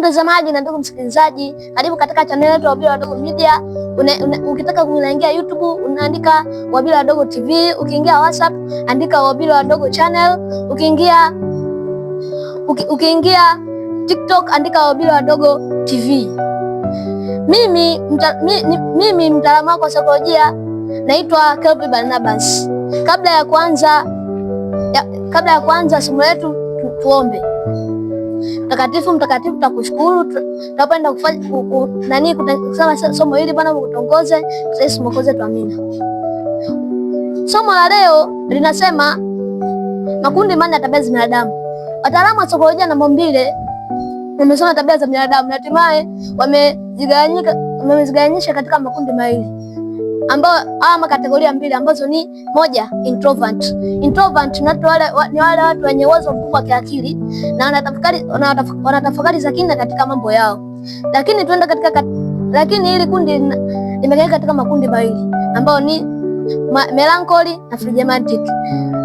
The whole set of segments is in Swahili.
Mtazamaji na ndugu msikilizaji, karibu katika channel yetu Wabila Wadogo Media. Ukitaka kuingia YouTube unaandika Wabila Wadogo TV, ukiingia WhatsApp andika Wabila Wadogo Channel, ukiingia TikTok andika Wabila Wadogo TV. Mimi mtaalamu wako wa saikolojia naitwa Kelvin Barnabas. Kabla ya kuanza somo letu tuombe. Mtakatifu, mtakatifu, tunakushukuru tunapenda kufanya nani kusema somo hili Bwana, utuongoze Yesu Mwokozi wetu, amina. Somo la leo linasema makundi manne ya tabia za binadamu. Wataalamu wa saikolojia na maumbile wamesoma tabia za binadamu na hatimaye wamezigawanyisha katika makundi mawili ambao ama kategoria mbili ambazo ni moja, introvert. Introvert ni wale watu wenye uwezo mkubwa wa kiakili na wanatafakari za kina katika mambo yao. Lakini tuenda katika lakini hili kundi limegawanyika katika makundi mawili ambao ni melancholy na phlegmatic.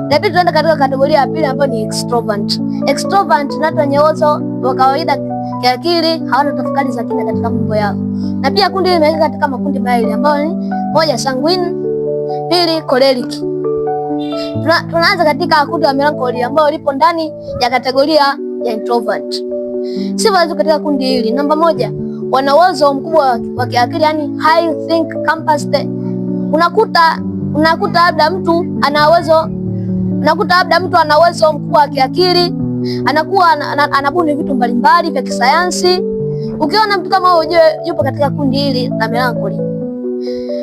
Na pili tuenda katika kategoria ya pili ambayo ni extrovert. Extrovert ni watu wenye uwezo wa kawaida kiakili, hawana tafakari za kina katika mambo yao. Na pia kundi limeweka katika makundi mawili ambayo ni moja, sanguine, pili, choleric. Tunaanza katika kundi la melancholy ambao lipo ndani ya kategoria ya introvert. Sifa zetu katika kundi hili, namba moja, wana uwezo mkubwa wa kiakili, yani high think capacity. Unakuta labda mtu ana uwezo unakuta labda mtu ana uwezo mkubwa wa kiakili, anakuwa anabuni vitu mbalimbali vya kisayansi. Ukiona mtu kama huyo, ujue yupo katika kundi hili la melancholy.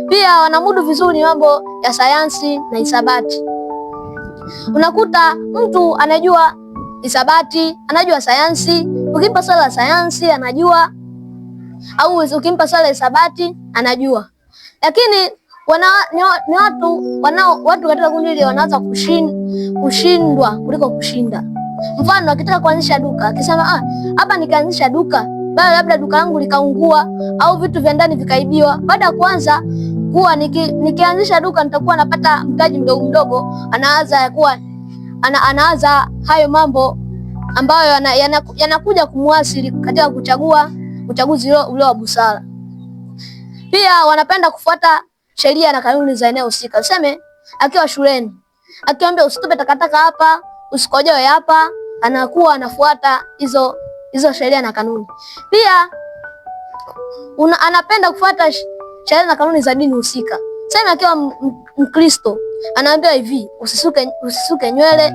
Pia wanamudu vizuri mambo ya sayansi na hisabati. Unakuta mtu anajua hisabati, anajua sayansi. Ukimpa swali la sayansi anajua, au ukimpa swali la hisabati anajua, lakini ni watu wanao watu katika kundi hili wanaanza kushindwa kuliko kushinda. Mfano, akitaka kuanzisha duka akisema, ah, hapa nikaanzisha duka bali labda duka langu likaungua au vitu vya ndani vikaibiwa. Baada ya kuanza kuwa nikianzisha duka nitakuwa napata mtaji mdogo mdogo, anaanza kuwa anaanza hayo mambo ambayo yanakuja kumuasili katika kuchagua uchaguzi ule wa busara. Pia wanapenda kufuata sheria na kanuni za eneo husika. Useme akiwa shuleni, akiambia usitupe takataka hapa, usikojoe hapa, anakuwa anafuata hizo hizo sheria na kanuni. Pia anapenda kufuata sheria na kanuni za dini husika. Sema akiwa Mkristo anaambiwa hivi, usisuke nywele,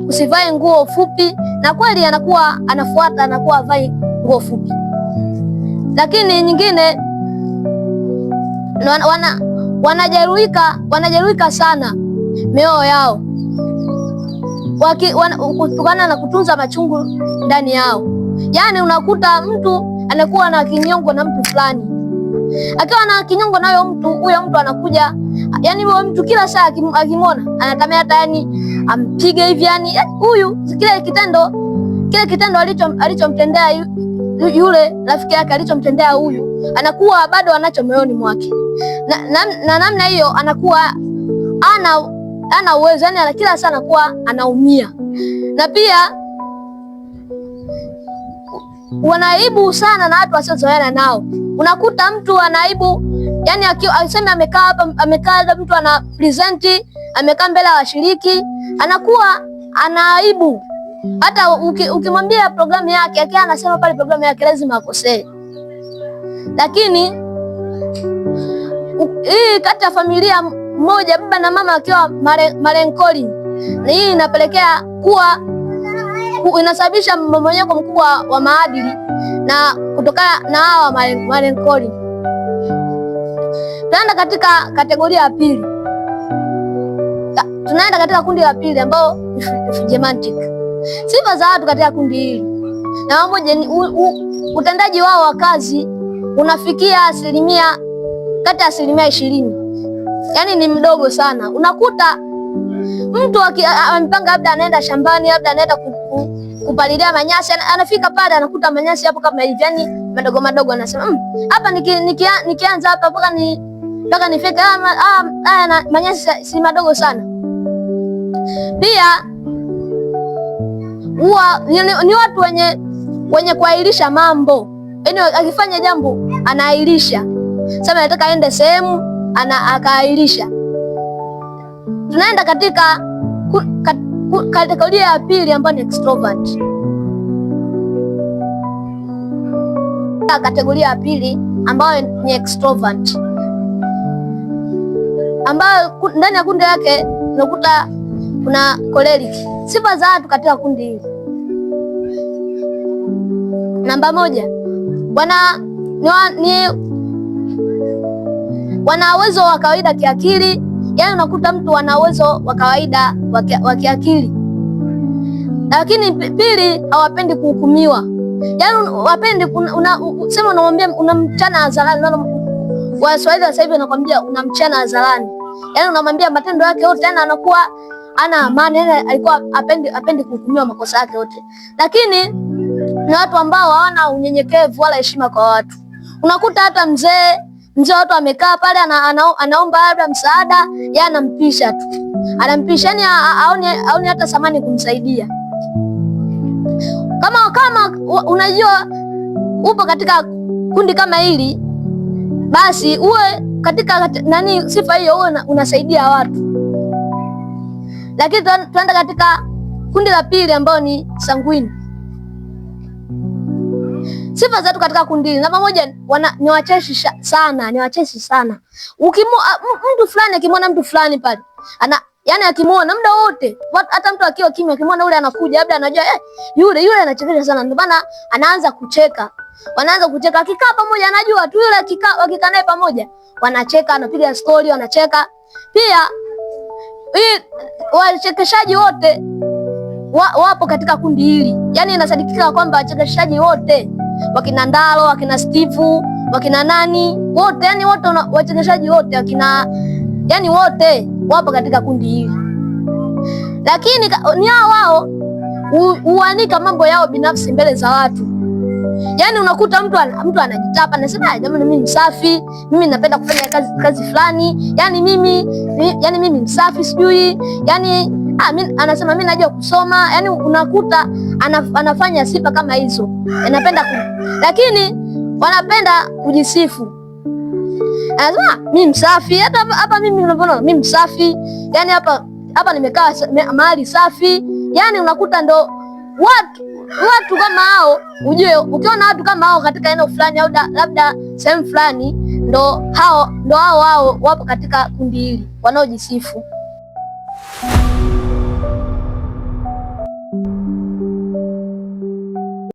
usivae nguo fupi, na kweli anakuwa anafuata, anakuwa avai nguo fupi. Lakini nyingine wanajeruhika sana mioyo yao kutokana na kutunza machungu ndani yao. Yaani unakuta mtu anakuwa na kinyongo na mtu fulani, akiwa na kinyongo nayo mtu huyo mtu anakuja, yani huyo mtu kila saa akimwona anatamani hata yani ampige hivi, yani huyu kile kitendo alichomtendea yule rafiki yake alichomtendea huyu, anakuwa bado anacho moyoni mwake, na namna hiyo anakuwa ana uwezo yani, kila saa anakuwa anaumia, na pia wanaibu sana na watu wasiozoeana nao. Unakuta mtu anaibu, yani akisema amekaa hapa, amekaa mtu ana present, amekaa mbele ya washiriki, anakuwa anaibu. Hata ukimwambia programu yake, akiwa anasema pale programu yake lazima akosee. Lakini hii kati ya familia moja, baba na mama akiwa melancholy, na hii inapelekea kuwa inasababisha mmomonyoko mkubwa wa maadili na kutokana na hawa melancholy. Tunaenda katika kategoria ya pili, tunaenda katika kundi la pili ambao ni phlegmatic. Sifa za watu katika kundi hili na moja ni utendaji wao wa kazi unafikia asilimia kati ya 20%, yaani ni mdogo sana. Unakuta mtu amepanga labda anaenda shambani, labda anaenda kupalilia manyasi, anafika pale anakuta manyasi hapo kama hivi, yani madogo madogo, anasema hapa nikianza hapa mpaka nifike haya manyasi si madogo sana. Pia huwa ni watu wenye kuahirisha mambo. Yaani akifanya jambo anaahirisha. Sema anataka aende sehemu ana akaahirisha. Tunaenda katika kategoria ya pili ambayo ni extrovert. Kategoria ya pili ambayo ni extrovert, ambayo ndani ya kundi lake unakuta kuna choleric. Sifa za watu katika kundi hili, namba moja, wana uwezo wa kawaida kiakili. Yaani unakuta mtu ana uwezo wa kawaida wa kiakili, lakini pili, hawapendi kuhukumiwa. Yaani wapendi sema, unamwambia unamchana hadharani. Waswahili sasa hivi wanakwambia unamchana hadharani, yaani unamwambia matendo yake yote, yani anakuwa ana amani, yani alikuwa apendi kuhukumiwa makosa yake yote. Lakini ni watu ambao hawana unyenyekevu wala heshima kwa watu. Unakuta hata mzee watu amekaa pale anaomba labda msaada, yeye anampisha tu, anampisha, yani aoni hata samani kumsaidia. Kama unajua upo katika kundi kama hili, basi uwe katika nani sifa hiyo, uwe unasaidia watu. Lakini tuenda katika kundi la pili ambao ni sanguini. Sifa zetu katika kundi hili, namba moja, ni wacheshi sana, ni wacheshi sana. Mtu fulani akimwona mtu fulani pale ana, yani akimwona muda wote, hata mtu akiwa kimya, akimwona yule anakuja, labda anajua yule anachekesha sana, ndio maana anaanza kucheka. Wanaanza kucheka, akikaa pamoja anajua tu yule, wakikaa naye pamoja wanacheka, anapiga story, wanacheka. Pia hii wachekeshaji wote wapo katika kundi hili. Yani inasadikika kwamba wachekeshaji wote wakina Ndalo, wakina Steve, wakina nani wote, yani wote wachekeshaji wote wakina, yani wote wapo katika kundi hili. Lakini ni hao wao huanika mambo yao binafsi mbele za watu. Yani unakuta mtu anajitapa, anasema jamani, mimi msafi, mimi napenda kufanya kazi fulani, yani mimi msafi sijui, yani anasema mimi najua kusoma. Yani unakuta anafanya sifa kama hizo, anapenda lakini wanapenda kujisifu. Anasema mimi msafi, hata hapa mimi unavyoona mimi msafi, yani hapa nimekaa mahali safi. Yani unakuta ndo watu kama hao, ujue ukiona watu kama hao katika eneo fulani au labda sehemu fulani, ndo hao wapo katika kundi hili wanaojisifu.